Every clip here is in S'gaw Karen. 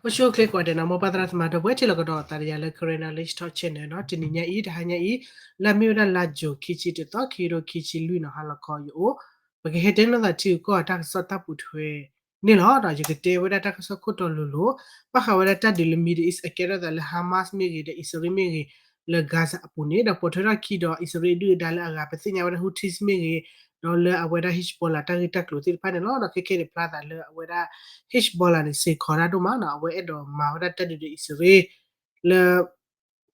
အိၣ်ဆူၣ်အိၣ်ချ့ကိးဂၤဒဲးနီၤ မိၢ်ပၢ်သရၣ်သမါဒီပုၢ်ဝဲၢ် ထံၣ်လိာ်ကဒီးသးဒီးယၤလၢ Karen Knowledge Talk Channel နီၤ, တနံၤညါအံၤ တဟါညါအံၤ လၢအမ့ၢ်ဝဲဒၣ်လါယူၤ ခံဆံတသီ ခံကထိခံဆံလွံၢ်နီၤ ဟါလီၤခီယအိၣ်, ပကဟဲတဲလိာ်သးထံဂုၤကီၢ်ဂၤတၢ်ကစီၣ်တၢ်ပူၤထွဲန့ၣ်လီၤ. ဒီးယကတဲဝဲဒၣ်တၢ်ကစီၣ်ခိၣ်တီလိၤလိၤ, ဘၣ်ဃးဝဲဒၣ်တၢ်ဒုးလၢ Middle East အကဲထီၣ်သးလၢ Hamas မ့ၢ်ဂ့ၤ ဒီး အံၣ်စရ့လးမ့ၢ်ဂ့ၤ လၢ Gaza အပူၤန့ၣ် ဒီးပိာ်ထွဲထီၣ်ခံဒီး အံၣ်စရ့လးဒုၣ်ဒါလၢအဂၤ ပသ့ၣ်ညါဝဲဒၣ် Houthis မ့ၢ်ဂ့ၤ ဒီးလၢအဝဲဒၣ် Hezbollah တၢ်ဂ့ၢ်တၢ်ကျိၤသ့ၣ်တဖၣ်န့ၣ်လီၤ. ဒီးခဲခဲန့ၣ် ဖျါသးလၢအဝဲဒၣ် Hezbollah န့ၣ် စ့ၢ်ကီးတၢ်ဒိၣ်မးနီၤ, အဝဲအဲၣ်ဒိးမၤဝဲဒၣ်တၢ်ဒုးဒီးအံၣ်စရ့လး လၢ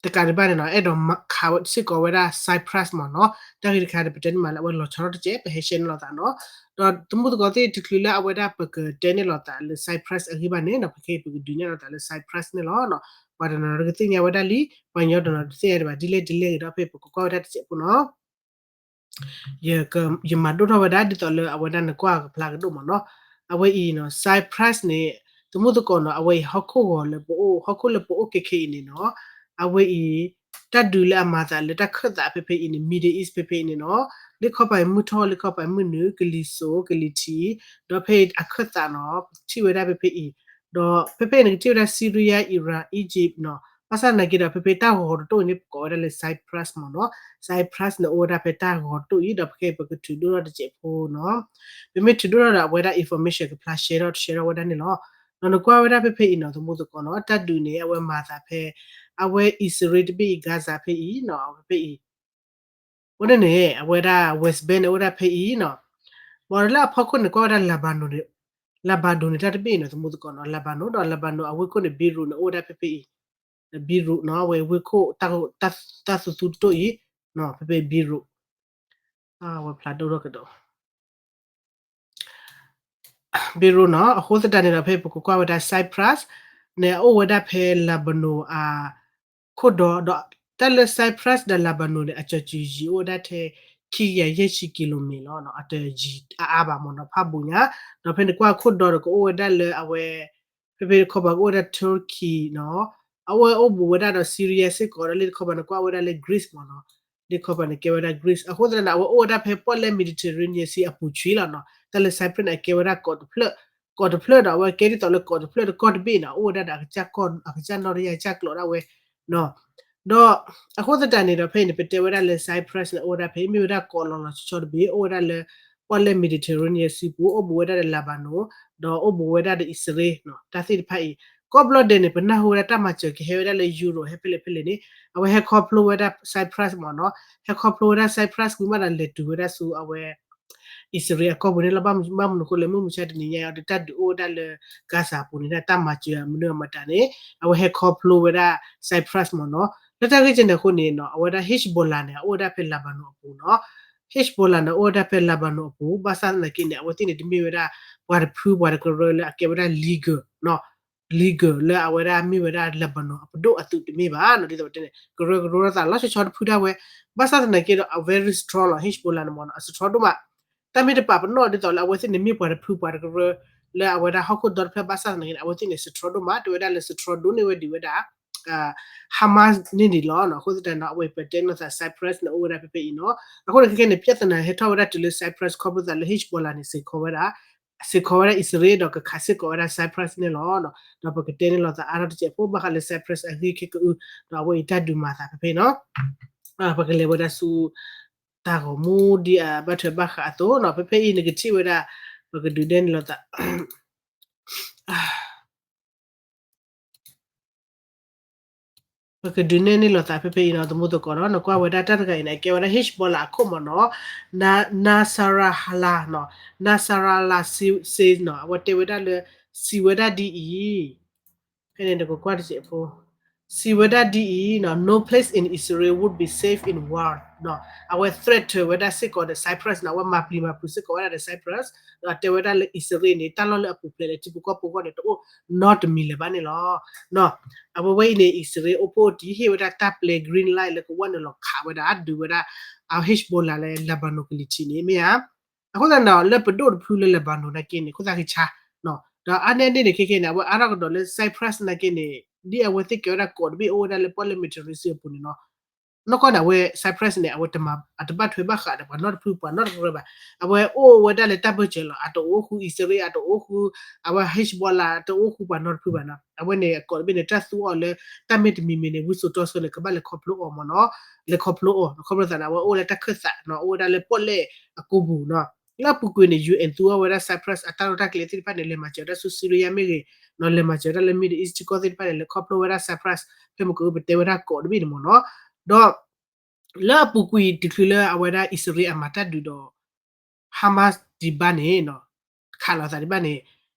တကးဒံးဘၣ်န့ၣ်နီၤ အဲၣ်ဒိးခးစ့ၢ်ကီးဝဲဒၣ် Cyprus မ့ၢ်နီၤ, တၢ်ဂ့ၢ်တခါန့ၣ် ပတဲန့ၢ်မးလၢအဝဲလီၤဆီထီၣ်တစဲး ပဟဲရှဲန့ၢ်လိာ်သးနီၤ. ဒီးသမုၢ်သကိးသ့ၣ်တချုးလၢအဝဲဒၣ်ပကတဲန့ၢ်လိာ်သးလၢ Cyprus အဂ့ၢ်ဘၣ်န့ၣ်နီၤ ပခဲအံၤပကဒုးနဲၣ်လိာ်သးလၢ Cyprus န့ၣ်လီၤ. ပှၤတနီၤနီၤကသ့ၣ်ညါဝဲဒၣ်လံ, ပှၤကညီတနီၤတသ့ၣ်ညါဒံးဘၣ် ဒ်လဲၣ်ဒ်လဲၣ်ဂ့ၤဒီး ဖဲပကကွၢ်ဝဲဒၣ်တစဲးဖိနီၤ. ယမၤဒိၣ်ထီၣ်ဝဲဒၣ်ဒ်သိးလၢအဝဲဒၣ်နကွၢ်ကဖျါကဒိၣ်မ့ၢ်နီၤ. အဝဲအံၤနီၤ Cyprus န့ၣ် သမုၢ်သကိးနီၤ အဝဲအံၤဟီၣ်ခိၣ်ဂီၤလၢပအိၣ် ဟီၣ်ခိၣ်လၢပအိၣ်ခဲခဲအံၤန့ၣ်နီၤ, အဝဲအံၤ တၢ်ဒုးလၢအမၤသးလၢတၢ်ခၢၣ်သးဖဲဖဲအံၤန့ၣ် Middle East ဖဲဖဲအံၤန့ၣ်နီၤ, လ့ၣ်ခီပၤမုၢ်ထီၣ် လ့ၣ်ခီပၤမုၢ်နုာ် ကလံၤစိး ကလံၤထံး, ဒီးဖဲအံၤအခၢၣ်သးနီၤ ပထံၣ်ဝဲဒၣ်ဖဲဖဲအံၤ, ဒီးဖဲဖဲအံၤန့ၣ် ကထံၣ်ဝဲဒၣ် Syria, Iran, Egypt နီၤ, ဘၣ်ဆၣ်သနာ်က့ဒီး ဖဲဖဲတၢ်ဂီၤတတိၣ်အံၤန့ၣ် ပကိးဝဲဒၣ်လၢ Cyprus မ့ၢ်နီၤ. Cyprus န့ၣ်အိၣ်ဝဲဒၣ်ဖဲတၢ်ဂီၤတတိၣ်အံၤ ဒီးပခဲအံၤပကထုးဒိၣ်ထီၣ်တစဲးဖိနီၤ. ပမ့ၢ်ထုးဒိၣ်ထီၣ်ဒီးအဝဲဒၣ် information ကဖျါ share ထီၣ် share ထီၣ်ဝဲဒၣ်န့ၣ်လီၤ. ဒီးနကွၢ်ဝဲဒၣ်ဖဲဖဲအံၤနီၤ သမုၢ်သကိးနီၤ တၢ်ဒုးန့ၣ် အဝဲမၤသးဖဲ အဝဲအံၣ်စရ့လးတဘ့ၣ်အံၤ Gaza ဖဲအံၤနီၤ အဝဲဖဲအံၤ အဃိန့ၣ်န့ၣ် အဝဲဒၣ် West Bank န့ၣ် အိၣ်ဝဲဒၣ်ဖဲအံၤနီၤ. ဘၣ်ဒီးလၢအဖီခိၣ်န့ၣ် ကွၢ်ဝဲဒၣ် Lebanon န့ၣ် Lebanon န့ၣ် တၢ်တဘ့ၣ်အံၤနီၤ သမုၢ်သကိးနီၤ Lebanon ဒီး Lebanon အဝ့ၢ်ခိၣ်န့ၣ် Beirut န့ၣ် အိၣ်ဝဲဒၣ်ဖဲဖဲအံၤ Beirut နီၤ အဝဲဝ့ၢ်ခိၣ် တၢ်သူသူတတိၣ်အံၤ ဖဲဖဲ Beirut ဝဲဖျါဒိၣ်ထီၣ်ကဒီး Beirut နီၤ. အဃိသတးန့ၣ်ဒီး ဖဲပကကွၢ်ဝဲဒၣ် Cyprus န့ၣ် အအိၣ်ဝဲဒၣ်ဖဲ Lebanon အခိၣ်ဒီ ဒီးတၢ်လၢ Cyprus ဒီး Lebanon န့ၣ် အကၠီၤစုၤယံၤအိၣ်ဝဲဒၣ်ထဲ ခံကယၤယဲၢ်ဆံ kilometer လီၤနီၤ, အတယံၤအါအါဘၣ်မ့ၢ်နီၤ ဖးဘူးညါ, ဒီးဖဲန့ၣ်ကွၢ်အခိၣ်ဒီဒီးကအိၣ်ဝဲဒၣ်လၢအဝဲ ဖဲဖဲတခီပၤကအိၣ်ဝဲဒၣ် Turkey နီၤ, အဝဲအိၣ်ဘူးဝဲဒၣ်ဒီး Syria စ့ၢ်ကီး ဒီးလၢတခီပၤန့ၣ် ကွၢ်ဝဲဒၣ်လၢ Greece မ့ၢ်နီၤ, လၢတခီပၤန့ၣ် ကဲဝဲဒၣ် Greece အဃိသတးန့ၣ် အဝဲအိၣ်ဝဲဒၣ်ဖဲပီၣ်လဲၣ် Mediterranean Sea အပူၤကွံာ်လီၤနီၤ. တၢ်လၢ Cyprus န့ၣ် အကဲဝဲဒၣ်ကီးတဖျၢၣ်, ကီးတဖျၢၣ်ဒီး အဝဲကဲဒ်သိးလၢကီးတဖျၢၣ်ဒီးကီၢ်တဘ့ၣ်နီၤ, အိၣ်ဝဲဒၣ်ဒီးအကစၢ်ကီၢ် အကစၢ်နီၣ်တယၢ်ကစၢ်ကျိးဒၣ်ဝဲ ဒီးအဃိသတးန့ၣ်ဒီး ဖဲအံၤန့ၣ် ပတဲဝဲဒၣ်လၢ Cyprus န့ၣ် အိၣ်ဝဲဒၣ်ဖဲ မ့ၢ်ဝဲဒၣ်ကီးလီၤလီၤဆီဆီတဘ့ၣ် အိၣ်ဝဲဒၣ်လၢ ပီၣ်လဲၣ် Mediterranean Sea ပူၤ အိၣ်ဘူးဝဲဒၣ်ဒီး Lebanon ဒီးအိၣ်ဘူးဝဲဒၣ်ဒီးအံၣ်စရ့လးနီၤ တၢ်သ့ၣ်တဖၣ်အံၤ ကိးဘျီဒဲးန့ၣ် ပနၢ်ဟူဝဲဒၣ်တၢ်မၤစၢၤကဟဲဝဲဒၣ်လၢ Europe ဟဲဖဲလဲၣ်ဖဲလဲၣ်န့ၣ် အဝဲဟဲခီဖျိဝဲဒၣ် Cyprus မ့ၢ်နီၤ, ဟဲခီဖျိဝဲဒၣ် Cyprus ဝံၤမးဒီးလဲၤတုၤဝဲဒၣ်ဆူအဝဲ အံၣ်စရ့လးအကီၢ်ပူၤန့ၣ်လီၤ. ဘၣ်မနုၤအဃိလဲၣ် မုၢ်မဆါတနံၤညါအံၤဒီး တၢ်ဒုးအိၣ်ဝဲဒၣ်လၢ Gaza ပူၤန့ၣ် တၢ်မၤစၢၤမနုၤအမတၤန့ၣ် အဝဲဟဲခီဖျိဝဲဒၣ် Cyprus မ့ၢ်နီၤ. လၢတၢ်ဂ့ၢ်ကဲန့ၣ်အဃိန့ၣ်နီၤ အဝဲဒၣ် Hezbollah န့ၣ် အအိၣ်ဝဲဒၣ်ဖဲ Lebanon အပူၤနီၤ. Hezbollah န့ၣ် အိၣ်ဝဲဒၣ်ဖဲ Lebanon အပူၤ ဘၣ်ဆၣ်သနာ်က့န့ၣ် အဝဲသ့ၣ်န့ၣ် တမ့ၢ်ဝဲဒၣ် ပှၤတဖုပှၤတကရၢလၢအကဲဝဲဒၣ် leader နီၤ leader လၢအဝဲဒၣ်မ့ၢ်ဝဲဒၣ် Lebanon အပဒိၣ်အသုးတမ့ၢ်ဘၣ်နီၤ. ဒ်သိးပတဲန့ၣ် ကရၢကရိတၢ်သးလီၤဆီဆီတဖုဒၣ်ဝဲ ဘၣ်ဆၣ်သနာ်က့ဒီး အ very strong လီၤ Hezbollah န့ၣ်မ့ၢ်နီၤ အ strong ဒိၣ်မး. တၢ်မ့ၢ်တပာ်ပနီၣ်ဒ်သိးလၢအဝဲသ့ၣ်န့ၣ်မ့ၢ်ပှၤတဖုပှၤတကရၢ လၢအဝဲဒၣ်ဟီၣ်ခိၣ်ဒီတဖျၢၣ်ဘၣ်ဆၣ်သနာ်က့န့ၣ် အဝဲသ့ၣ်န့ၣ် strong ဒိၣ်မး တဲဝဲဒၣ်လၢ strong ဒိၣ်န့ၢ်ဝဲဒံးဝဲဒၣ် Hamas န့ၣ်ဒံးလီၤနီၤ. အဃိသတးန့ၣ် အဝဲပတဲနီၢ်သး Cyprus န့ၣ် အိၣ်ဝဲဒၣ်ဖဲဖဲအံၤနီၤ. အဃိန့ၣ်ခဲခဲန့ၣ် ပြဿနာဟဲထီၣ်ဝဲဒၣ်တုၤလၢ Cyprus ခီဖျိသးလၢ Hezbollah န့ၣ် စ့ၢ်ကီးဝဲဒၣ် စ့ၢ်ကီးဝဲဒၣ်အံၣ်စရ့လးဒီးကခးစ့ၢ်ကီးဝဲဒၣ် Cyprus န့ၣ်လီၤ. ဒီးပကတဲန့ၢ်လိာ်သးအါထီၣ်တစဲးဖိဘၣ်ဃးလၢ Cyprus အဂ့ၢ်ခဲကအု ဒီးအဝဲအံၤတၢ်ဒုးမၤသးဖဲဖဲနီၤ. ပကလဲၤဝဲဒၣ်ဆူ တၢ်ဂီၤမူဒ်အဘၣ်ထွဲဘၣ်ဃးအသိးနီၤ ဖဲဖဲအံၤနကထံၣ်ဝဲဒၣ် ပကဒုးနဲၣ်န့ၢ်လိာ်သး ပကဒုးနဲၣ်န့ၢ်လိာ်သးဖဲဖဲအံၤနီၤ သမူသကိးနီၤ နကွၢ်ဝဲဒၣ်တၢ်တဂၤအံၤန့ၣ် အကဲဝဲဒၣ် Hezbollah အခိၣ်မ့ၢ်နီၤ Nasrallah နီၤ Nasrallah စံးနီၤ အဝဲတဲဝဲဒၣ်လၢ စံးဝဲဒၣ်ဒ်အံၤ ဖဲန့ၣ်နကကွၢ်တစဲးဖိ စံးဝဲဒၣ်ဒ်အံၤနီၤ No place in Israel would be safe in war နီၤ အဝဲ threat ဝဲဒၣ်စ့ၢ်ကီးဒီး Cyprus နီၤ အဝဲမၤပျံၤမၤဖုးစ့ၢ်ကီးဝဲဒၣ်ဒီး Cyprus ဒီးတဲဝဲဒၣ်လၢအံၣ်စရ့လးန့ၣ် တၢ်လီၢ်လၢအပူၤဖျဲးလၢထံဖိကီၢ်ဖိအဂီၢ်န့ၣ် တအိၣ်နီတမံၤလၢၤဘၣ်န့ၣ်လီၤ. အဝဲဝဲအံၤန့ၣ် အံၣ်စရ့လးအိၣ်ဖှိၣ်အူတံၢ်ဟ့ၣ်ဝဲဒၣ်တၢ်ပျဲ green light လၢကဝီၤန့ၣ်လီၤခးဝဲဒၣ် ဒုးဝဲဒၣ် အ Hezbollah လၢ Lebanon ကလံၤထံးန့ၣ် မ့ၢ်ဧါ. အဃိသတးန့ၣ် လၢပဒိၣ်တဖုလၢ Lebanon နာ်က့န့ၣ် ခိၣ်သၣ်ဃံဆါ ဒီးအါန့ၢ်အန့ၣ်န့ၣ် ခဲခဲန့ၣ် အဝဲအါထီၣ်ကဒီးလၢ Cyprus နာ်က့န့ၣ် ဒ်အဝဲသ့ၣ်ကဲဝဲဒၣ်ကီးတဘ့ၣ်အိၣ်ဝဲဒၣ်လၢပီၣ်လဲၣ် Mediterranean အပူၤန့ၣ်နီၤ နီၢ်ကီၢ်န့ၣ် အဝဲ Cyprus န့ၣ် အဝဲတမၤ အတဘၣ်ထွဲဘၣ်ဃးဒီးပှၤနီတဖု ပှၤနီတကရၢဘၣ်. အဝဲအိၣ်ဝဲဒၣ်လၢတၢ်ဘၢၣ်စၢၤလီၤ. အတအိၣ်ဃုအံၣ်စရ့လး, အတအိၣ်ဃု အဝဲ Hezbollah တအိၣ်ဃုပှၤနီတဖုဘၣ်နီၤ. အဝဲန့ၣ် အကိးတဘ့ၣ်န့ၣ် တၢ်သူအီၤလၢ တၢ်မ့ၢ်တမံၤမံၤန့ၣ် ဝံစိာ်တီဆၢန့ၣ် ကဘၣ်လဲၤခီဖျိအီၤမ့ၢ်နီၤ. လဲၤခီဖျိအီၤ ခီဖျိသးန့ၣ် အဝဲအိၣ်လၢတၢ်ခၢၣ်သးနီၤ, အိၣ်ဝဲဒၣ်လၢပီၣ်လဲၣ်အကိပူၤနီၤ. လၢအပူၤကွံာ်န့ၣ် ယူဢၣ် သူအီၤဝဲဒၣ် Cyprus အတၢ်လီၢ်တၢ်ကျဲသ့ၣ်တဖၣ်န့ၣ် လဲၤမၤစၢၤတၢ်ဆူ Syria မ့ၢ်ဂ့ၤ, လဲၤမၤစၢၤတၢ်လၢ Middle East ထံကီၢ်သ့ၣ်တဖၣ်န့ၣ် လဲၤခီဖျိဝဲဒၣ် Cyprus ဖဲမုၢ်ကအိပတဲဝဲဒၣ်ကိးတဘ့ၣ်န့ၣ်မ့ၢ်နီၤ. ဒီး လၢအပူၤကွံာ်တချုးလၢအဝဲဒၣ်အံၣ်စရ့လးအမၤတၢ်ဒုးဒီး Hamas ဒံးဘၣ်န့ၣ်, ခးလိာ်သးဒံးဘၣ်န့ၣ်,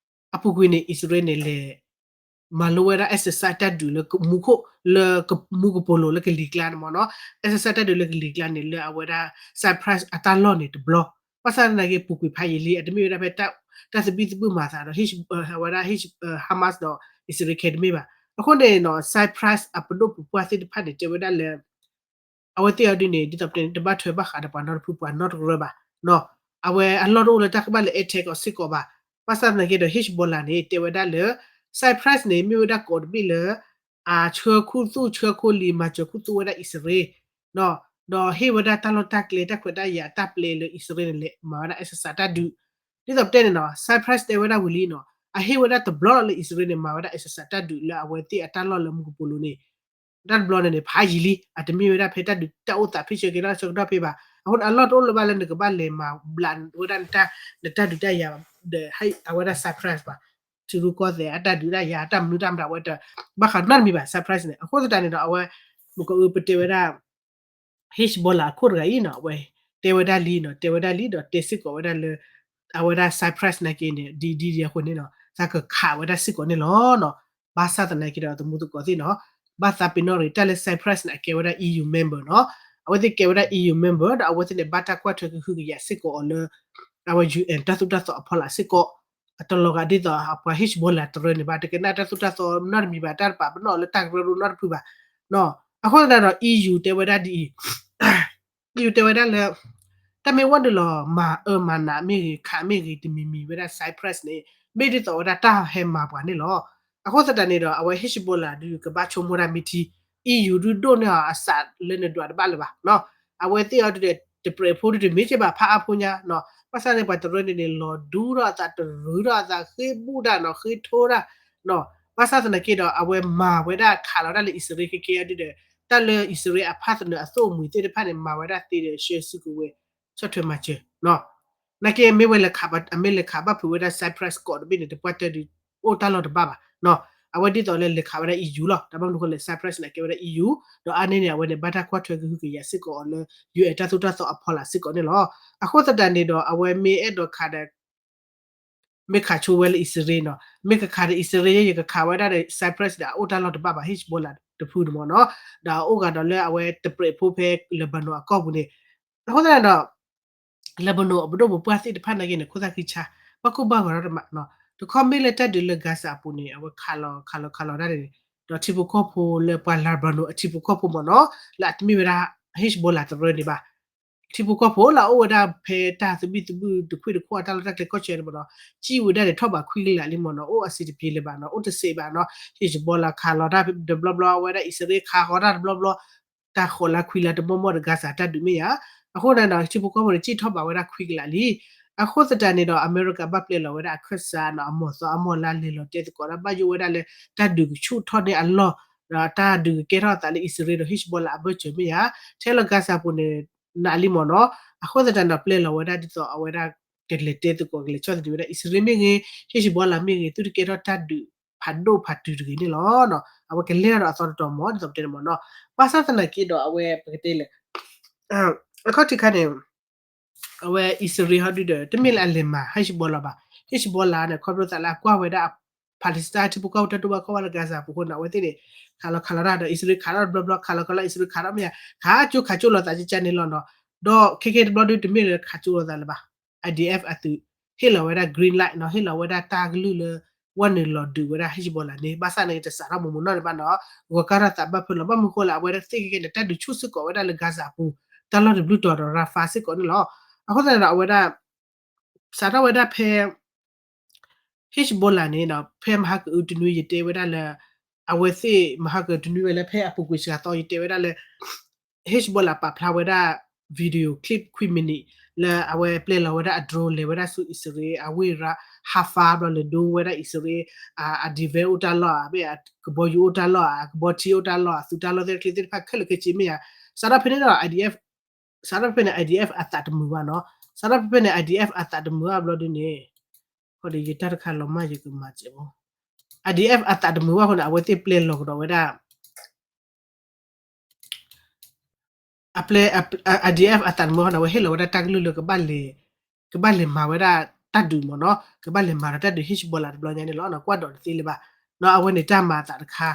အပူၤကွံာ်န့ၣ် အံၣ်စရ့လးန့ၣ်လဲၤ မၤလိဝဲဒၣ် exercise တၢ်ဒုးလၢမူခိၣ် လၢမူကပိာ်လိၤလၢကလံၤကျါန့ၣ်မ့ၢ်နီၤ. exercise တၢ်ဒုးလၢကလံၤကျါန့ၣ် လၢအဝဲဒၣ် Cyprus အတၢ်လီၢ်န့ၣ်တဘျီ, ဘၣ်ဆၣ်သနာ်က့ ပူၤကွံာ်ဖးယံာ်လံ, အတမ့ၢ်ဝဲဒၣ်ဖဲ တၢ်သဘံၣ်သဘုၣ်မၤသးဒီး အဝဲဒၣ် Hamas ဒီးအံၣ်စရ့လးခဲတမ့ၢ်ဘၣ်. အဃိန့ၣ်နီၤ Cyprus အပဒိၣ်ပပှၢ်သ့ၣ်တဖၣ်န့ၣ် တဲဝဲဒၣ်လၢ အဝဲသ့ၣ်အီၤဒ်န့ၣ် ဒ်သိးပတဲန့ၣ် တဘၣ်ထွဲဘၣ်ဃးဒီးပှၤနီတဖု ပှၤနီတကရၢဘၣ်. အဝဲအလီၢ်တအိၣ်လၢတၢ်ကဘၣ်လဲၤ attack အီၤစ့ၢ်ကီးဘၣ်. ဘၣ်ဆၣ်သနာ်က့ဒီး Hezbollah န့ၣ် တဲဝဲဒၣ်လၢ Cyprus န့ၣ် မ့ၢ်ဝဲဒၣ်ကိးတဘ့ၣ်လၢ အဆှၢခူသူၣ်ဆှၢခူလံၤ မၤစၢၤခူသူၣ်ဝဲဒၣ်အံၣ်စရ့လး ဒီးဟ့ၣ်ဝဲဒၣ်တၢ်လီၢ်တၢ်ကျဲ တၢ်ခွဲးတၢ်ယာ်အတၢ်ပျဲလၢအံၣ်စရ့လးန့ၣ် လဲၤမၤဝဲဒၣ် exercise တၢ်ဒုး. ဒ်သိးပတဲန့ၣ်နီၤ Cyprus တဲဝဲဒၣ်ဝံၤလံနီၤ အဟ့ၣ်ဝဲဒၣ်တဘျီလီၤလၢအံၣ်စရ့လးန့ၣ် မၤဝဲဒၣ် exercise တၢ်ဒုးလၢအဝဲသ့ၣ်အတၢ်လီၢ်လၢမူကပိာ်လိၤန့ၣ် တၢ်တဘျီန့ၣ်န့ၣ် ဖးယံာ်လံ, အတမ့ၢ်ဝဲဒၣ်ဖဲတၢ်ဒုးတၢ်အိၣ်သးဖ့ၣ်ဆၢက့ၤတၢ်ဆၢကတီၢ်ဖဲဘၣ်. အဃိန့ၣ် အလီၢ်တအိၣ်လၢၤဘၣ်လၢနကဘၣ်လဲၤမၤဘျးဝဲဒၣ် နတၢ်ဒုးတၢ်ယၤ ဒီးအဝဲဒၣ် Cyprus ဘၣ်. ထံရူၢ်ကီၢ်သဲးအတၢ်ဒုးတၢ်ယၤ တၢ်မနုၤတၢ်မတၤဝဲတ ဘၣ်ဃးနီတမံၤဘၣ် Cyprus န့ၣ်. အဃိသတးန့ၣ်ဒီး အဝဲ မုၢ်ကအိပတဲဝဲဒၣ် Hezbollah အခိၣ်တဂၤအံၤနီၤ အဝဲတဲဝဲဒၣ်လံနီၤ, တဲဝဲဒၣ်လံဒီး တဲစ့ၢ်ကီးဝဲဒၣ်လၢ အဝဲဒၣ် Cyprus နာ်က့န့ၣ် ဒ်ဒ်အဃိန့ၣ်နီၤ သးကခးဝဲဒၣ်စ့ၢ်ကီးန့ၣ်လီၤနီၤ. ဘၣ်ဆၣ်သနာ်က့ဒီး သမူသကိးသ့ၣ်နီၤ ဘၣ်သးပ့ၤနီၣ်ရံၣ် တၢ်လၢ Cyprus န့ၣ် အကဲဝဲဒၣ် E U member နီၤ. အဝဲသ့ၣ်ကဲဝဲဒၣ် E U member ဒီးအဝဲသ့ၣ်န့ၣ် ဘၣ်တၢ်ကွၢ်ထွဲကဟုကယာ်စ့ၢ်ကီးအီၤလၢ အဝဲ U N တၢ်သိၣ်တၢ်သီအဖီလာ်စ့ၢ်ကီး အတလီၤဂာ်ဒ်သိးပှၤ Hezbollah တရၢန့ၣ်ဘၣ် တကနၣ်တၢ်သိၣ်တၢ်သီနီတမံၤဘၣ် တၢ်တပာ်ပနီၣ်လၢတၢ်ကရၢကရိနီတဖုဘၣ်. အဃိသတးဒီး E U တဲဝဲဒၣ်ဒ်အံၤ E U တဲဝဲဒၣ်လၢ တၢ်မ့ၢ်ဝဲနုာ်လီၤ မၤအၢမၤနးမ့ၢ်ဂ့ၤ ခးမ့ၢ်ဂ့ၤ တမံၤမံၤဝဲဒၣ် Cyprus န့ၣ် မ့ၢ်ဒ်သိးဝဲဒၣ်တၢ်ဟဲမၤပှၤန့ၣ်လီၤ. အဃိသတးန့ၣ်ဒီး အဝဲ Hezbollah ဒုးကဘၣ်ဆိကမိၣ်တၢ်မ့ၢ်ထံ E U ဒုးဒိၣ်န့ၢ်အီၤအစးလၢနဒွးတဘၣ်လၢၤဘၣ်. အဝဲသ့ၣ်အီၤဒုးဒီး တပြဲးဖိဒုးတမ့ၢ်ကဲဘၣ် ဖးအါဖိညါနီၤ. ဘၣ်ဆၣ်န့ၣ် ပှၤတရၢန့ၣ်န့ၣ် လီၤဒူထီၣ်အသး တရူးထီၣ်အသး ဃ့ဘူၣ်တၢ်နီၤ ဃ့ထိတၢ် ဘၣ်ဆၣ်သနာ်က့ဒီး အဝဲမၤဝဲဒၣ်ခးလီၤတၢ်လၢအံၣ်စရ့လးခဲကဲအီၤဒုးဒီး တၢ်လၢအံၣ်စရ့လးအဖၣ်သနၢၣ်အသိၣ်အမှံၤသ့ၣ်တဖၣ်န့ၣ် မၤဝဲဒၣ်သ့ဒီး ရှဲစုကဝဲၤ ဆီၣ်ထွဲမၤစၢၤ နာ်က့မ့ၢ်ဝဲလဲၤခး အမ့ၢ်လဲၤခးဘၣ်ဖုးဝဲဒၣ် Cyprus ကိးတဘ့ၣ်န့ၣ် တပှၢ်တၢၢ်ဒုး အိၣ်တၢ်လီၢ်တဘၣ်ဘၣ်. အဝဲဒ်သိးလၢလဲၤခးဝဲဒၣ် E U လီၤ. တၢ်ဘၣ်မနုၤဃိလဲၣ် Cyprus န့ၣ် ကဲဝဲဒၣ် E U ဒီးအါန့ၢ်န့ၣ် အဝဲန့ၣ် ဘၣ်တၢ်ကွၢ်ထွဲကဟုကယာ်စ့ၢ်ကီးအီၤလၢ U N တၢ်သိၣ်တၢ်သီအဖီလာ်စ့ၢ်ကီးန့ၣ်လီၤ. အဃိသတးန့ၣ်ဒီး အဝဲမ့ၢ်အဲၣ်ဒိးခးဒီး မ့ၢ်ခးဆိဝဲလၢအံၣ်စရ့လးနီၤ မ့ၢ်ကခးဒီးအံၣ်စရ့လး ယကခးဝဲဒၣ်ဒီး Cyprus ဒီးအအိၣ်တၢ်လီၢ်တဘၣ်ဘၣ် Hezbollah တဖုန့ၣ်မ့ၢ်နီၤ ဒီးအအိၣ်ဂၤဒီးလၢအဝဲတပြဲးဖိဖဲ Lebanon အကီၢ်ပူၤန့ၣ် အဃိသတးဒီး Lebanon အပဒိၣ်ပပှၢ်သ့ၣ်တဖၣ်နာ်က့န့ၣ် ခိၣ်သၣ်ဃံဆါ ဘၣ်ကိၢ်ဘၣ်ဂီၤထီၣ်တမးနီၤ တခီမ့ၢ်လၢတၢ်ဒုးလၢ Gaza အပူၤန့ၣ် အဝဲခးလီၤခးလီၤခးလီၤတၢ်န့ၣ် ဒီးထံဖိကီၢ်ဖိလၢပှၤ Lebanon အထံဖိကီၢ်ဖိမ့ၢ်နီၤ လၢအတမ့ၢ်ဝဲဒၣ် Hezbollah တရၢန့ၣ်ဘၣ် ထံဖိကီၢ်ဖိလၢအအိၣ်ဝဲဒၣ်ဖဲတၢ်သဘံၣ်သဘုၣ်တခွံၣ်တခိၣ်အတၢ်လီၢ်တၢ်ကျဲကီၢ်ဆၢန့ၣ်မ့ၢ်နီၤ စံၣ်ဝဲဒၣ်န့ၣ်ထီၣ်ဘးခွံကလးလံမ့ၢ်နီၤ အိၣ်အဆံးတပျ့ၤလၢၤဘၣ်နီၤ အိၣ်တဆံးဘၣ်နီၤ Hezbollah ခးလီၤတၢ်တဘျီဘျီ အဝဲဒၣ်အံၣ်စရ့လးခးဃီၤတၢ်တဘျီဘျီ တၢ်ဃိးလါခွံလါတမီၢ်မီၢ်ဒီး Gaza တၢ်ဒုးမ့ၢ်ယါ အဃိန့ၣ်ဒီး ထံဖိကီၢ်ဖိန့ၣ် စံၣ်ထီၣ်ဘးဝဲဒၣ်ခွံကလးလံ အဃိသတးန့ၣ်ဒီး အမဲရကၤဘၣ်ပျဲလီၤဝဲဒၣ်အခၢၣ်စးနီၤ အမီၢ်သီအမီၢ်လါလဲၤလီၤတဲသကိးဒီး ဘၣ်ယိၣ်ဝဲဒၣ်လၢ တၢ်ဒုးကဆူၣ်ထီၣ်န့ၢ်အလီၢ် ဒီးတၢ်ဒုးကကဲထီၣ်အသးလၢအံၣ်စရ့လးဒီး Hezbollah အဘၢၣ်စၢၤမ့ၢ်ယါ ထဲလီၤ Gaza ပူၤန့ၣ် နးလံမ့ၢ်နီၤ အဃိသတးဒီး ပျဲလီၤဝဲဒၣ်ဒ်သိးအဝဲဒၣ် ကလဲၤတဲသကိးကလဲၤဆီၣ်သနံးဝဲဒၣ် အံၣ်စရ့လးမ့ၢ်ဂ့ၤ Hezbollah မ့ၢ်ဂ့ၤ သုတကဲထီၣ်တၢ်ဒုးဖးဒိၣ်ဖးတုၤတဂ့ၤန့ၣ်လီၤ. အဝဲကလဲၤထီၣ်ဒီးအသီတတီၤမ့ၢ် ဒ်သိးပတဲန့ၣ်မ့ၢ်နီၤ ဘၣ်ဆၣ်သနာ်က့ဒီး အဝဲပကတဲလဲၣ် အခီၣ်ထံးခါန့ၣ် အဝဲအံၣ်စရ့လးဟီဒုဒီး တမ့ၢ်လၢအလဲၤမၤ Hezbollah ဘၣ် Hezbollah န့ၣ် ခီဖျိသးလၢအကွၢ်ဝဲဒၣ် Palestine ထံဖိကီၢ်ဖိတၢ်ဒိၣ်ဘၣ်ခီၣ်ဘၣ်လၢ Gaza ပူၤအဃိန့ၣ် အဝဲသ့ၣ်န့ၣ် ခးလီၤခးလီၤတၢ်ဒီး အံၣ်စရ့လးခးထီၣ်တဘျီဘျီ ခးလီၤခးလီၤ အံၣ်စရ့လးခးထီၣ်မ့ၢ်ယါ ခးကၠိခးကၠိလီၤသးကကန့ၣ်လီၤနီၤ ဒီးခဲကဲတဘျီဒုတမ့ၢ်လၢခးကၠိလီၤသးလၢၤဘၣ် I D F အသုး ဟ့ၣ်လီၤဝဲဒၣ် green light နီၤ ဟ့ၣ်လီၤဝဲဒၣ်တၢ်ကလုၢ်လၢ ဝဲနုာ်လီၤဒုးဝဲဒၣ် Hezbollah န့ၣ် ဘၣ်ဆၣ်န့ၣ် တစးထီၣ်မုၢ်မုၢ်နီၢ်န့ၣ်ဘၣ်နီၤ ဂီၤကၢ်ထီၣ်သးဘၣ်ဖုးလီၤ ဘၣ်မနုၤဃိလဲၣ် အဝဲသ့ၣ်ခဲကဲန့ၣ် တၢ်ဒုးဆူၣ်စ့ၢ်ကီးဝဲဒၣ်လၢ Gaza ပူၤ တၢ်လီၢ်တဘျုးတီၤဒီး Rafah စ့ၢ်ကီးန့ၣ်လီၤ. အဃိသတးဒီး အဝဲဒၣ် စးထီၣ်ဝဲဒၣ်ဖဲ Hezbollah န့ၣ်နီၤ ဖဲမဟါကအုတနွံ ယတဲဝဲဒၣ်လၢ အဝဲသ့ၣ်မဟါကအုတနွံဝဲလၢ ဖဲအပူၤကွံာ်စှၤသီ ယတဲဝဲဒၣ်လၢ Hezbollah ပာ်ဖျါဝဲဒၣ် video clip ခွံ minute လၢအဝဲပျဲလီၤဝဲဒၣ်အ drone လဲၤဝဲဒၣ်ဆူအံၣ်စရ့လး အဝ့ၢ် Rafah ဘျီလဲၤဒိဝဲဒၣ်အံၣ်စရ့လး အ defense အိၣ်တၢ်လီၢ်ဧါ မ့ၢ် ကဘီယူၤအိၣ်တၢ်လီၢ်ဧါ ကဘီထံအိၣ်တၢ်လီၢ် အသုးတၢ်လီၢ်သ့ၣ်တဖၣ်ခဲလၢာ်ခဲဆ့မ့ၢ်ဧါ. စးထီၣ်ဖဲန့ၣ်ဒီး စးထီၣ်ဖဲန့ၣ် I D F အသးတမုာ်ဘၣ်နီၤ. စးထီၣ်ဖဲန့ၣ် I D F အသးတမုာ်ဘၣ်ဘျီဒုန့ၣ် ယတၢ်တခါလီၤမၢ်ယကမၤစဲးဖိ I D F အသးတမုာ်ဘၣ်အဃိန့ၣ် အဝဲသ့ၣ်ပျဲလီၤကဒီးဝဲဒၣ် အပျဲ I D F အသးတမုာ်ဘၣ်န့ၣ် အဝဲဟ့ၣ်လီၤဝဲဒၣ်တၢ်ကလုၢ်လၢ ကဘၣ်လဲၤမၤဝဲဒၣ်တၢ်ဒုးမ့ၢ်နီၤ ကဘၣ်လဲၤမၤဒီးတၢ်ဒုး Hezbollah တဘျီညါန့ၣ်လီၤ. ကွၢ်ဒီးတသ့လၢၤဘၣ် နီၤ အဝဲန့ၣ်တၢ်မၤအသးတခါ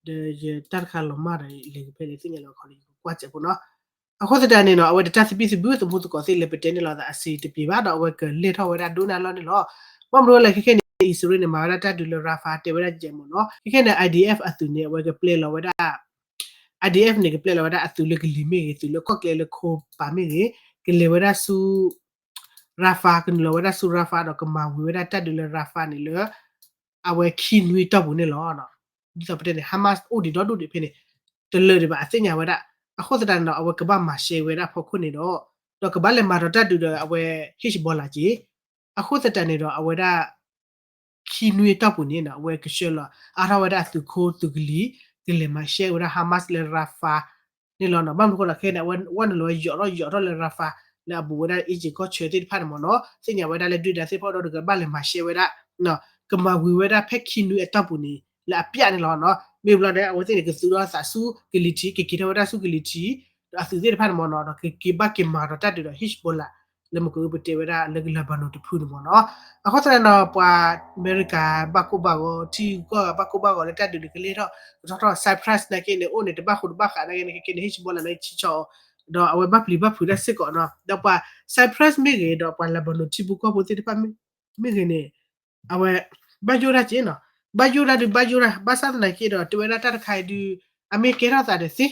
ဒီးယတၢ်တခါလီၤမၢ်ဒီး လဲၤကဖဲလဲၣ်သ့ၣ်ညါလီၤခီလၢယကကွၢ်စဲးဖိနီၤ. အဃိသတးန့ၣ်နီၤ အဝဲတၢ်သဘံၣ်သဘုၣ် သမူသကိးသ့ၣ်လဲၤပတဲန့ၣ်လီၤသးအစ့တပံၤဘၣ်ဒီး အဝဲကလဲၤထီၣ်ဝဲဒၣ်ဒိၣ်န့ၢ်အလီၢ်န့ၣ်လီၤ. ဘၣ်မနုၤလဲၣ် ခဲခဲန့ၣ် အံၣ်စရ့လးန့ၣ် မၤဝဲဒၣ်တၢ်ဒုးလၢ Rafah တဲဝဲဒၣ်ယဲမ့ၢ်နီၤ ခဲခဲန့ၣ် I D F အသုးန့ၣ် အဝဲကပျဲလီၤဝဲဒၣ် I D F န့ၣ် ကပျဲလီၤဝဲဒၣ်အသုးလၢကလံၤမ့ၢ်ဂ့ၤ သုးလၢကီၢ်ကျဲလၢခိပာ်မ့ၢ်ဂ့ၤ ကလဲၤဝဲဒၣ်ဆူ Rafah ကနုာ်လီၤဝဲဒၣ်ဆူ Rafah ဒီးကမၤဝံၤဝဲဒၣ်တၢ်ဒုးလၢ Rafah န့ၣ်လၢ အဝဲခံနွံတီၢ်ပူၤန့ၣ်လီၤ. ဒ်သိးပတဲန့ၣ် Hamas အိၣ်ဒံးဒီဒူၣ်ဒံးဖဲန့ၣ် တလၢာ်ဒံးဘၣ်အသ့ၣ်ညါဝဲဒၣ်. အဃိသတးန့ၣ်ဒီး အဝဲကဘၣ်မၤရှဲဝဲဒၣ်ဖီခိၣ်န့ၣ်ဒီး ဒီးကဘၣ်လဲၤမၤဒီးတၢ်ဒုးဒီးအဝဲ Hezbollah က့ အဃိသတးန့ၣ်ဒီး အဝဲဒၣ် ခံနွံအတီၢ်ပူၤန့ၣ်နီၤ အဝဲကဆှၢလီၤအါထီၣ်ဝဲဒၣ်အသုးခိၣ်သုးကလံၤ ကလဲၤမၤရှဲဝဲဒၣ် Hamas လၢ Rafah န့ၣ်လီၤနီၤ. ဘၣ်မနုၤအဃိဒီး ခဲန့ၣ် အဝဲန့ၣ်လီၤဝဲယိးထီၣ်ယိးထီၣ်လၢ Rafah လၢအဘူးဝဲဒၣ် Egypt ကီၢ်ဆၢသ့ၣ်တဖၣ်န့ၣ်မ့ၢ်နီၤ သ့ၣ်ညါဝဲဒၣ်လၢဒုၣ်ဒါသ့ၣ်တဖၣ်ဒီး ကဘၣ်လဲၤမၤရှဲဝဲဒၣ် ကမၤဝံၤဝဲဒၣ်ဖဲခံနွံအတီၢ်ပူၤန့ၣ် လၢအပျၢ်န့ၣ်လီၤနီၤ. မ့ၢ်ဘျီဒီး အဝဲသ့ၣ်န့ၣ် ကသူၣ်ထီၣ်သးဆူကလံၤထံး ကက့ၤထီၣ်ဝဲဒၣ်ဆူကလံၤထံး ဒီးအသုးသ့ၣ်တဖၣ်န့ၣ်မ့ၢ်နီၤ ဒီးကက့ၤဘၣ်က့ၤမၤဒီးတၢ်ဒုးဒီး Hezbollah လၢမ့ၢ်ကအိၣ်ပတဲဝဲဒၣ်လၢက Lebanon တဖုန့ၣ်မ့ၢ်နီၤ. အဃိသတးန့ၣ်ဒီး ပှၤအမဲရကၤဘၣ်ကိၢ်ဘၣ်ဂီၤ ထံဂုၤကီၢ်ဂၤဘၣ်ကိၢ်ဘၣ်ဂီၤလၢတၢ်ဒုးန့ၣ်ကလဲၤထီၣ်ကထီထီၣ် Cyprus နာ်က့န့ၣ် အိၣ်န့ၣ်တဘၣ်ဃိးတဘၣ်ဃးနာ်က့န့ၣ် ခဲက့န့ၣ် Hezbollah နာ်က့ဆံဆီအီၤ ဒီးအဝဲဘၣ်ပျံၤဘၣ်ဖုးတၢ်စ့ၢ်ကီးနီၤ. ဒီးပှၤ Cyprus မ့ၢ်ဂ့ၤ ဒီးပှၤ Lebanon ထံဖိကီၢ်ဖိသ့ၣ်တဖၣ်မ့ၢ်ဂ့ၤန့ၣ် အဝဲ ဘၣ်ယိၣ်ဒၣ်က့နီၤ. ဘၣ်ယိၣ်ဒၣ်ဒုး ဘၣ်ယိၣ်ဒၣ် ဘၣ်ဆၣ်သနာ်က့ဒီး တဲဝဲဒၣ်တၢ်တခါအံၤဒုး အမ့ၢ်ကဲထီၣ်သးဒီးသ့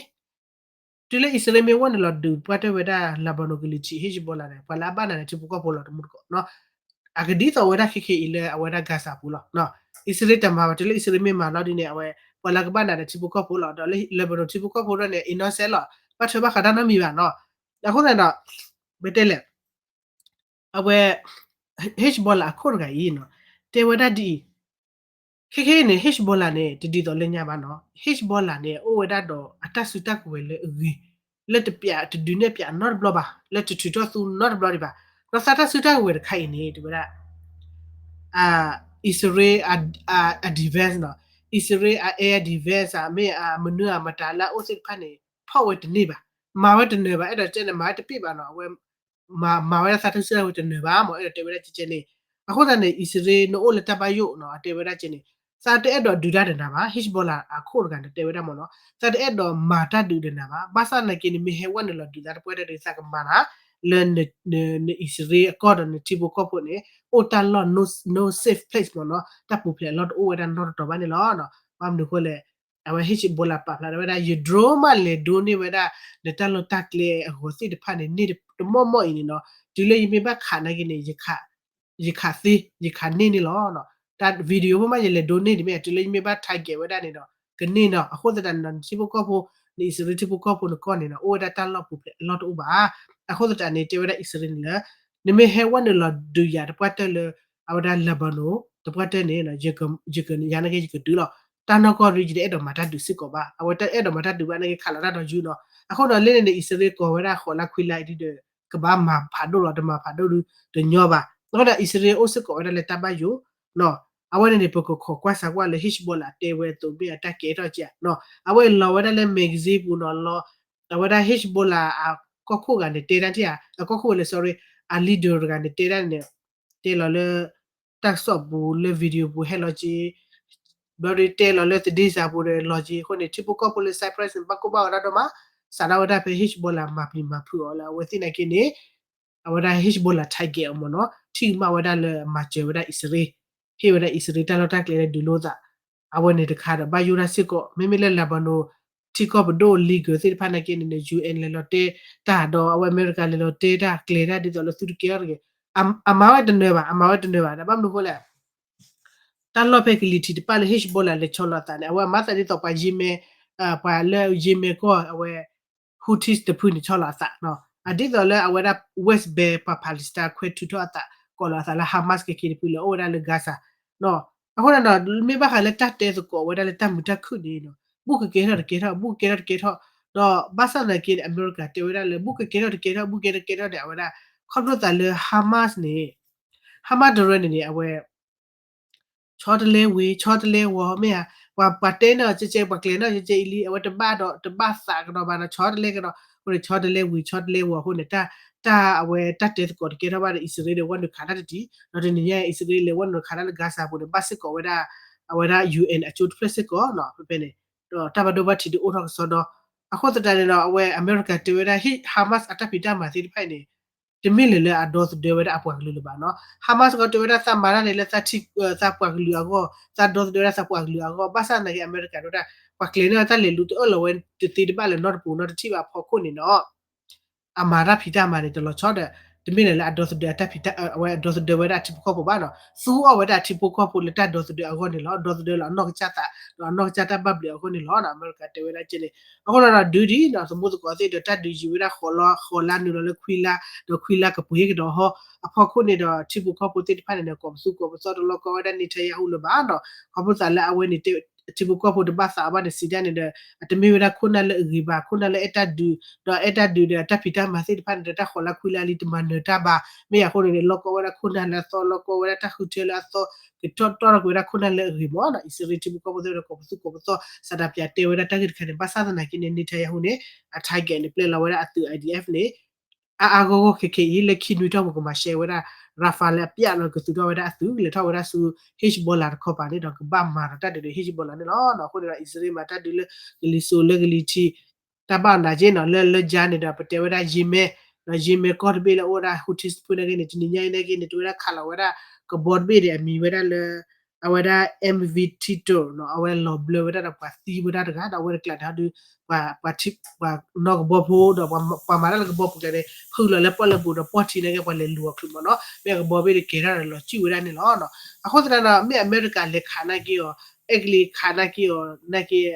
တုၤလၢအံၣ်စရ့လးမ့ၢ်ဝဲနုာ်လီၤဒုးပှၢ်တၢၢ်ဝဲဒၣ် Lebanon ကလံၤထံး Hezbollah န့ၣ် ပှၤလၢအဘၣ်နၤဒီးထံဖိကီၢ်ဖိလီၤတမူတကိးနီၤ. အကဒ်သိးဝဲဒၣ်ခဲခဲအံၤလၢအဝဲဒၣ် Gaza ပူၤလီၤ. အံၣ်စရ့လးတမၤဘၣ် တုၤလၢအံၣ်စရ့လးမ့ၢ်မၤလီၤဒ်န့ၣ် အဝဲ ပှၤလၢကဘၣ်နၤဒီးထံဖိကီၢ်ဖိလီၤ. ဒီးလၢ Lebanon ထံဖိကီၢ်ဖိဒၣ်န့ၣ် innocent လီၤ. ဘၣ်ထွဲဘၣ်ဃးတၢ်နီတမံၤဘၣ်နီၤ. အဃိသတးဒီး ပတဲလဲၣ် အဝဲ Hezbollah အခိၣ်တဂၤအံၤနီၤ တဲဝဲဒၣ်ဒ်အံၤ ခဲခဲအံၤန့ၣ် Hezbollah န့ၣ် တဒ်သိးလၢညါဘၣ်နီၤ. Hezbollah န့ၣ် အိၣ်ဝဲဒၣ်ဒီးအတၢ်စုတၢ်ကဝဲၤလၢအဂ့ၤ လၢတပျးတဒုးနဲၣ်ပျးနီတဘျီဘၣ် လၢတထုးထီၣ်သူနီတဘျီဒံးဘၣ်. ဒီးသးတၢ်စုတၢ်ကဝဲၤတခါအံၤန့ၣ် တဲဝဲဒၣ် အံၣ်စရ့လး အ defense နီၤ အံၣ်စရ့လးအ air defense မ့ၢ်အမနုၤအမတၤလၢအအိၣ်သ့ၣ်တဖၣ်န့ၣ် ဖီၣ်ဝဲတန့ၢ်ဘၣ် မၤဝဲတနၢၤဘၣ် အဲၣ်ဒိးတဲန့ၣ် မၤဝဲတပ့ၢ်ဘၣ်နီၤ အဝဲ မၤဝဲဒၣ်သးတၢ်စုတၢ်ကဝဲၤတနၢၤဘၣ်မ့ၢ် အဲၣ်ဒိးတဲဝဲဒၣ်ကဲကဲန့ၣ်. အဃိသတးန့ၣ် အံၣ်စရ့လးနအိၣ်လၢတၢ်ဘၣ်ယိၣ်နီၤ အတဲဝဲဒၣ်ကဲန့ၣ် သးတအဲၣ်ဒိးဒုးတၢ်ဒီးနၤဘၣ် Hezbollah အခိၣ်တဂၤန့ၣ် တဲဝဲဒၣ်မ့ၢ်နီၤ သးတအဲၣ်ဒိးမၤတၢ်ဒုးဒီးနၤဘၣ် ဘၣ်ဆၣ်သနာ်က့န့ၣ် မ့ၢ်ဟဲဝဲနုာ်လီၤဒုးသးတပှၢ်တၢၢ်ဒီး သးကမၤနၤ လၢ နအံၣ်စရ့လးအကီၢ်ဒီးနထံဖိကီၢ်ဖိန့ၣ် အိၣ်တၢ်လီၢ် no safe place မ့ၢ်နီၤ တၢ်ပူၤဖျဲးအလီၢ်တအိၣ်ဝဲဒၣ်နီတတီၤဘၣ်န့ၣ်လီၤ. ဘၣ်မနုၤအဃိလဲၣ် အဝဲ Hezbollah ပာ်ဖျါထီၣ်ဝဲဒၣ် ယ drone မးလဲၤဒိန့ၢ်ဝဲဒၣ် နတၢ်လီၢ်တၢ်ကျဲအဂီၤသ့ၣ်တဖၣ်န့ၣ် န့ၢ်တမီၢ်မီၢ်အံၤန့ၣ်နီၤ တုၤလၢယမ့ၢ်ဘၣ်ခးနာ်က့န့ၣ် ယခးသ့ ယခးန့ၢ်န့ၣ်လီၤ. တၢ် video ဖိမး ယလဲၤဒိန့ၢ်ဒံးမ့ၢ် တုၤလၢယမ့ၢ်ဘၣ် target ဝဲဒၣ်န့ၣ်ဒီး ကန့ၢ်နီၤ. အဃိသတးန့ၣ်ဒီး နထံဖိကီၢ်ဖိ နအံၣ်စရ့လးထံဖိကီၢ်ဖိနကီၢ်န့ၣ်နီၤ အိၣ်ဝဲဒၣ်တၢ်လီၢ်ပူၤဖျဲးအလီၢ်တအိၣ်ဘၣ်. အဃိသတးန့ၣ် တဲဝဲဒၣ်အံၣ်စရ့လးန့ၣ်လၢ နမ့ၢ်ဟဲဝဲနုာ်လီၤဒုးယၤတပှၢ်တၢၢ်လၢ အဝဲဒၣ် Lebanon တပှၢ်တၢၢ်န့ၣ် ယက ယက ယၤနာ်က့ ယကဒုးလီၤ. တၢ်နီၢ်ကီၢ်ဒုး ယတအဲၣ်ဒိးမၤတၢ်ဒုးစ့ၢ်ကီးဘၣ်. အဝဲတအဲၣ်ဒိးမၤတၢ်ဒုးဘၣ်နာ်က့ ခးလီၤတၢ်ဒီးယုၢ်နီၤ. အဃိဒီးလၢန့ၣ်န့ၣ် အံၣ်စရ့လးကိးဝဲဒၣ်ဃိးလါခွံလါအံၤဒုးဒီး ကဘၣ်မၤဖးဒိၣ်လီၤ တမၤဖးဒိၣ်ဒုးတညီဘၣ်. အဃိဒီးအံၣ်စရ့လးအိၣ်စ့ၢ်ကီးဝဲဒၣ်လၢတၢ်ဘၣ်ယိၣ်နီၤ. အဝဲန့ၣ်န့ၣ် ပကခိးကွၢ်စးကွၢ်လၢ Hezbollah တဲဝဲအသိးမ့ၢ်အတၢ်ကဲထီၣ်ကဲနီၤ. အဝဲလီၤဝဲဒၣ်လၢ magazine ပူၤနီၤ လီၤ အဝဲဒၣ် Hezbollah အကီၢ်ခိၣ်ဂၤန့ၣ်တဲတၢ်ထံၣ်ဧါ အကီၢ်ခိၣ်ဝဲလၢ sorry အ leader တဂၤန့ၣ် တဲတၢ်န့ၣ် တဲလီၤလၢ တၢ်ကစီၣ်ပူၤလၢ video ပူၤဟဲလီၤက့ၤ ဘျီဒုးတဲလီၤလၢသဒ့စၢ်ပူၤဒီးလီၤက့ၤအဃိန့ၣ် ထံဖိကီၢ်ဖိလၢ Cyprus န့ၣ် ဘၣ်ကိၢ်ဘၣ်ဂီၤဒၣ်ဒိၣ်မး စးထီၣ်ဝဲဒၣ်ဖဲ Hezbollah မၤပျံၤမၤဖုးအီၤလၢအဝဲသ့ၣ်နာ်က့န့ၣ် အဝဲဒၣ် Hezbollah target အီၤမ့ၢ်နီၤ ထံၣ်ကမၣ်ဝဲဒၣ်လၢအမၤစၢၤဝဲဒၣ်အံၣ်စရ့လး ဟ့ၣ်ဝဲဒၣ်အံၣ်စရ့လးတၢ်လီၢ်တၢ်ကျဲလၢဒုးလိသး အဝဲန့ၣ်တခါဒီးဘၣ်ယိၣ်ဒၣ်စ့ၢ်ကီး မ့မ့ၢ်လၢ Lebanon ထံကီၢ်ပဒိၣ် leader သ့ၣ်တဖၣ်နာ်က့န့ၣ်န့ၣ် ယူၣ်အဵၣ် လဲၤလီၤတဲတၢ်ဒီး အဝဲအမဲရကၤလဲၤလီၤတဲတၢ်ကျဲၤတၢ်ဒ်သိးလၢသုတကဲထီၣ်တဂ့ၤ အမၤဝဲတနၢၤဘၣ် အမၤဝဲတနၢၤဘၣ် ဒီးဘၣ်မနုၤအဃိလဲၣ် တၢ်လီၢ်ဖဲကလံၤထံးတပၣ်လၢ Hezbollah လဲၤဆီလီၤအသးန့ၣ် အဝဲအမၤသးဒ်သိးပှၤ Yemen ပှၤလၢ Yemen ကီၢ် အဝဲ Houthi Houthis တဖုန့ၣ်ဆီလီၤအသးနီၤ. အဒ်သိးလၢအဝဲဒၣ် West Bank ပှၤ Palestine ခွဲထုးထီၣ်အသး ကိးလီၤအသးလၢ Hamas ကက့ၤတဖုလၢအိၣ်ဝဲဒၣ်လၢ Gaza နီၤ. အဃိန့ၣ်ဒီး မ့ၢ်ဘၣ်ဃးလၢတၢ်တဲသကိးဝဲဒၣ်လၢတၢ်မုာ်တၢ်ခုၣ်န့ၣ်နီၤ ဘူးကကဲထီၣ်တကဲထီၣ် ဘူးကကဲထီၣ်တကဲထီၣ် ဒီးဘၣ်ဆၣ်သနာ်က့န့ၣ် အမဲရကၤတဲဝဲဒၣ်လၢ ဘူးကကဲထီၣ်တကဲထီၣ် ဘူးကဲထီၣ်တကဲထီၣ်န့ၣ် အဝဲဒၣ် ခီဖျိသးလၢ Hamas န့ၣ် Hamas တရၢန့ၣ်န့ၣ် အဝဲ ဆီတလဲဝံၤ ဆီတလဲဝီၤ မ့ၢ်ဧါ, ပှၤပှၤတဲနီၢ်ကဲကဲ ပှၤကျဲၤနီၢ်ကဲကဲအံၤလံ အဝဲတဘၣ်ဒီးတဘၣ်သးကဒီးဘၣ်နီၤ ဆီတလဲကဒီး အဃိန့ၣ် ဆီတလဲဝံၤ ဆီတလဲဝီၤအဃိန့ၣ် တၢ် တၢ်အဝဲတၢ်တဲသကိးတကဲထီၣ်ဘၣ်ဒီး အံၣ်စရ့လးဒီးဝဲနုာ်ခးတၢ်တတံၤ ဒီးတနံၤညါအံၣ်စရ့လးလဲၤဝဲနုာ်ခးတၢ်လၢ Gaza ပူၤန့ၣ် ဘၣ်စ့ၢ်ကီးဝဲဒၣ် အဝဲဒၣ် ယူၣ်အဲၣ် အကၠိတဖျၢၣ်စ့ၢ်ကီးနီၤ ဖဲဖဲန့ၣ် ဒီးတၢ်ဘၣ်ဒိဘၣ်ထံးဒုးအိၣ်ထီၣ်ကစီဒီ အဃိသတးန့ၣ်ဒီး အဝဲအမဲရကၤတဲဝဲဒၣ် ဟံၣ် Hamas အတၢ်ဖံးတၢ်မၤသ့ၣ်တဖၣ်အံၤန့ၣ် တမ့ၢ်လၢၤလၢအဒီသဒၢဝဲဒၣ်အပှၤကလုာ်လၢၤဘၣ်နီၤ. Hamas ကီးတဲဝဲဒၣ်သးမၤတၢ်န့ၣ်လၢ သးပှၤကလုာ်အဂီၢ် သးဒီသဒၢဝဲဒၣ်သးပှၤကလုာ်အဂီၢ် ဘၣ်ဆၣ်သနာ်က့အမဲရကၤတဲဝဲဒၣ် ပှၤကျဲၤန့ၢ်တၢ်လဲၤလူၤတအၢၣ်လီၤဝဲတသ့တဘၣ်လၢၤနီတပူၤနီတထံၣ်ဘၣ်အဖီခိၣ်န့ၣ်နီၤ အမၤတၢ်ဖံးတၢ်မၤန့ၣ် တလီၤဆီဒီး တမ့ၢ်လၢၤလၢအဒီသဒၢအတၢ်ဖံးတၢ် အဝဲအဒီသဒၢဝဲဒၣ်အထံဖိကီၢ်ဖိဘၣ်နီၤ. သူအီၣ်ဝဲဒၣ်အထံဖိကီၢ်ဖိလၢတၢ်ဒီသဒၢအဂီၢ်န့ၣ်လီၤ. ဒီသဒၢလၢအနီၢ်ကစၢ်သး ဒီးအနီၢ်ကစၢ်တၢ်ဘၣ်ဘျုးအဂီၢ်န့ၣ်လီၤ. အမဲရကၤတဲဝဲဒၣ်ကဲန့ၣ် အဃိဒီးဒုးဒံးနီၤ သမူသကိးသ့ၣ်ဒီးတၢ်ဒုးယံာ်ဝဲဒၣ်ဃိးလါ ဃိးလါနုာ်လီၤလၢခွံလါ ဒီးခွံလါကပှ့ၤကဒီးဟီအဖီခိၣ်န့ၣ်ဒီး ထံဖိကီၢ်ဖိသ့ၣ်တဖၣ်န့ၣ်ဒီး ကိးပသူကိးပသီတလီၢ်ကီဝဲဒၣ် Netanyahu လၢၤဘၣ်နီၤ. ခီဖျိသးလၢအဝဲန့ၣ် ထံဖိကီၢ်ဖိတဘၣ်သးအီၤဘၣ်န့ၣ် စံးဒ်န့ၣ်ဒီး အတမ့ၢ်ဝဲဒၣ်ခိၣ်နၢ်လၢအဂ့ၤဘၣ် ခိၣ်နၢ်လၢအဲၣ်တၢ်ဒုး ဒီးအဲၣ်တၢ်ဒုးဒီးတၢ်ဖံးတၢ်မၤသ့ၣ်တဖၣ်န့ၣ်ဒီး တၢ်ဃိးလါခွံလါလံတမၤနၢၤတၢ်ဘၣ် မ့ၢ်အဃိန့ၣ်န့ၣ် လီၢ်ကီဝဲဒၣ်ခိၣ်နၢ်လၢအသီ လီၢ်ကီဝဲဒၣ်တၢ်ဃုထၢလၢအသီ ကထီၣ်တီၢ်ထီၣ်က့ၤဝဲဒၣ်ခိၣ်နၢ်လၢအဂ့ၤမးနီၤ. အံၣ်စရ့လးထံဖိကီၢ်ဖိသ့ၣ်ဒီး ကိးပသူကိးပသီ စးတၢ်ပၠးတဲဝဲဒၣ်တၢ်ဂ့ၢ်တခါန့ၣ် ဘၣ်ဆၣ်သနာ်က့န့ၣ် Netanyahu န့ၣ် အ target န့ၣ် ပျဲလီၤဝဲဒၣ်အသုး I D F န့ၣ် အါအါဂီၢ်ဂီၢ်ခဲခဲအံၤ လၢခံနွံထီၣ်ပူၤကမၤရှဲဝဲဒၣ် Rafah လၢအပျၢ်နီၤ ကသူၣ်ထီၣ်ဝဲဒၣ်အသုး ကလဲၤထီၣ်ဝဲဒၣ်ဆူ Hezbollah တခီပၤန့ၣ်ဒီး ကဘၣ်မၤဒီးတၢ်ဒုးဒီး Hezbollah န့ၣ်လီၤ. အဃိန့ၣ်ဒီး အံၣ်စရ့လးမၤတၢ်ဒုးလၢကလံၤစိးလၢကလံၤထံး တၢ်ဘၣ်အီၤနၤက့နီၤ လၢလၢယါန့ၣ်ဒီး ပတဲဝဲဒၣ် Yemen ဒီး Yemen ကီၢ်တဘ့ၣ်လၢအအိၣ်ဝဲဒၣ် Houthis တဖုန့ၣ်ဂ့ၤန့ၣ် တနံၤညါအံၤန့ၣ်ဂ့ၤန့ၣ် တဝဲဒၣ်ခးလီၤဝဲဒၣ် ကဘီတဘ့ၣ်န့ၣ် အမံၤဝဲဒၣ်လၢ အဝဲဒၣ် M V Tito နီၤ အဝဲလီၤဘျၢဝဲဒၣ်ဒီးပှၤသံဝဲဒၣ်တဂၤ ဒီးအဝဲတကျးန့ၣ်ဟီဒုး ပှၤ ပှၤထံ ပှၤနီၢ်ကဘီဖိဒီးပှၤမၤတၢ်လၢကဘီပူၤကျါန့ၣ် ဖုးလီၤလၢပီၣ်လဲၣ်ပူၤဒီးပီၢ်ထံန့ၣ်က့ ပှၤလဲၤလူၤအီၤချုးမးနီၤ မ့ၢ်အကဘီဘ့ၣ်န့ၣ်ကဲထီၣ်ဒီးလီၤစုၣ်ဝဲဒၣ်န့ၣ်လီၤ. အဃိသတးဒီး မ့ၢ်အမဲရကၤလဲၤခးနာ်က့အီၤ အဲကလံးခးနာ်က့အီၤ နာ်က့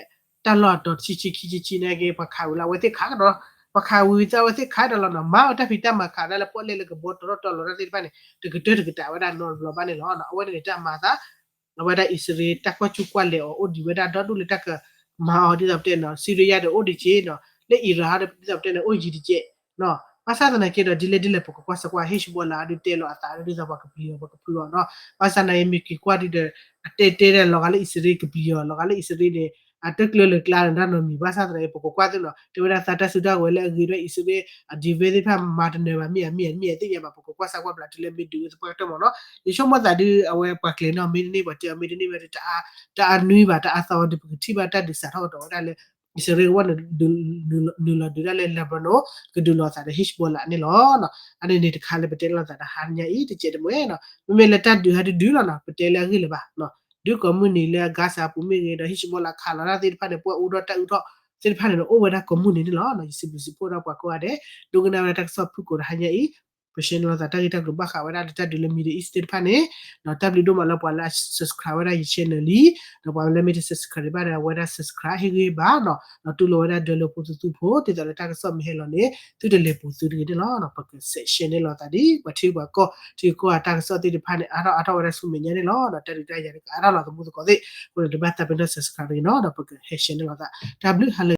တၢ်လီၢ်အတီၤတဆံခံဆံခံနာ်က့ ပှၤခးဝံၤလၢအဝဲသ့ၣ်ခးကဒီး ပှၤခးဝံၤသးအဝဲသ့ၣ်ခးဒီးလီၤနီၤ မၤအီၤတၢ်ဖံးတၢ်မၤခးဒၣ်လၢပီၣ်လဲၣ်လၢကဘီတီၤထီၣ်တီၤလီၤတၢ်သ့ၣ်တဖၣ်န့ၣ် တကတၢၢ်တကတၢၢ်ဝဲဒၣ်နီတဘျီဘၣ်န့ၣ်လီၤ. အဝဲန့ၣ်န့ၣ်တၢ်မၤသး အဝဲဒၣ်အံၣ်စရ့လးတၢ်ကွၢ်ကူၣ်ကွၢ်လဲၤအီၤအိၣ်ဒံးဝဲဒၣ်ဒီဒူၣ်လၢတၢ်ကမၤအီၤဒ်သိးပတဲနီၤ Syria ဒီးအိၣ်တက့ၢ်နီၤ လၢ Iran ဒီးဒ်သိးပတဲန့ၣ် အိၣ်ယံၤတက့ၢ် ဘၣ်ဆၣ်သနာ်က့ဒီး ဒ်လဲၣ်ဒ်လဲၣ်ပကကွၢ်စၢၤကွၢ် Hezbollah ဒုးတဲလီၤအသးဒ်သိးပှၤကပျံၤအီၤ ပှၤကဖုးအီၤနီၤ ဘၣ်ဆၣ်သနာ်က့ မ့ၢ်က့ၤကွၢ်ဒုးဒီး အတဲတဲဒီးလီၤဂာ်လၢအံၣ်စရ့လးကပျံၤအီၤ လီၤဂာ်လၢအံၣ်စရ့လးန့ၣ် အတကျၢၤလၢၤကျါန့ၣ် တၢ်နီတမံၤ ဘၣ်ဆၣ်သနာ်က့ ပကကွၢ်သ့ၣ်နီၤ တဲဝဲဒၣ်သးတၢ်စုတၢ်ကဝဲၤလၢအဂ့ၤဒီးအံၣ်စရ့လး အ defense သ့ၣ်တဖၣ်မၤတနၢၤဘၣ် မ့ၢ်ဧါမ့ၢ်ဧါမ့ၢ်ဧါသ့ၣ်ညါဘၣ် ပကကွၢ်စၢၤကွၢ်ဘျးတုၤလၢမ့ၢ်ဒုးဝဲသပှၢ်ကတၢၢ်မးနီၤ ယဆိကမိၣ်သးဒုး အဝဲပှၤကျဲၤနီၤ မ့တမ့ၢ် ပှၤတဲအီၤမ့တမ့ၢ်ဝဲဒၣ် တအါနွံဘၣ် တအါသီဒီး ပကထံၣ်ဘၣ်တၢ်ဒုးစးထီၣ်ကဒီးဝဲဒၣ်လၢ အံၣ်စရ့လးဝဲန့ၣ် နုာ်လီၤဒုးဒၣ်လၢ Lebanon ကဒုးလိာ်အသးဒီး Hezbollah န့ၣ်လီၤ. အန့ၣ်န့ၣ်တခါလၢပတဲလိာ်သးဒီးဟါညါအံၤ တကဲးတမှဲၤနီၤ မ့မ့ၢ်လၢတၢ်ဒုးဟဲဒုးဒုးလီၤနီၤ ပတဲလၢအဂ့ၢ်လၢၤဘၣ် ဒုးကိးမုၢ်နံၤလၢ Gaza ပူၤမ့ၢ်ဂ့ၤဒီး Hezbollah ခးလီၤတၢ်သ့ၣ်တဖၣ်န့ၣ် ပှၤအိၣ်ဒီးတၢ်အုးထီၣ်သ့ၣ်တဖၣ်န့ၣ် အိၣ်ဝဲဒၣ်ကိးမုၢ်နံၤန့ၣ်လီၤ. ယစံးဘျုးစံးဖှိၣ်ဒီးပှၤကိးဂၤဒဲး ဒိကနၣ်ဝဲဒၣ်တၢ်ကစီၣ်ဖုၣ်ကိာ်ဒီးဟါညါအံၤ ပshareန့ၢ်လိာ်သးတၢ်ဂ့ၢ်တၢ်ကျိၤဘၣ်ဃးဝဲဒၣ်လၢတၢ်ဒုးလၢ Middle East သ့ၣ်တဖၣ်န့ၣ် ဒီးတၢ်ဘျုးဒိၣ်မးလၢပှၤလၢအ subscribe ဝဲဒၣ်ယ channel လံ ဒီးပှၤလၢမ့ၢ်တ subscribe ဘၣ်ဒီး အဝဲဒၣ် subscribe ဟ့ၣ်ဂံၢ်ဘါနီၤ ဒီးတူၢ်လိာ်ဝဲဒၣ်ဒၢလၢဖိသူသူဖိ ဒ်သိးလၢတၢ်ကစီၣ်မ့ၢ်ဟဲလီၤန့ၣ် သုတလဲၤပူၤသုတဂ့ၤန့ၣ်လီၤ. ပက share န့ၢ်လိာ်သးဒ် ပှၤထံပှၤကီၢ် ထံကီၢ်အတၢ်ကစီၣ်သ့ၣ်တဖၣ်န့ၣ် အါထီၣ်အါထီၣ်ဝဲဒၣ်ဆူမဲာ်ညါန့ၣ်လီၤ. ဒီးတၢ်ဒုးတၢ်ယၤတကအါထီၣ်လီၤ သမူသကိးသ့ၣ် အဃိန့ၣ် တဘၣ်သးပ့ၤနီၣ် subscribe တဂ့ၤနီၤ ဒီးပက share န့ၢ်လိာ်သး တၢ်ဘျုးဟါလၢ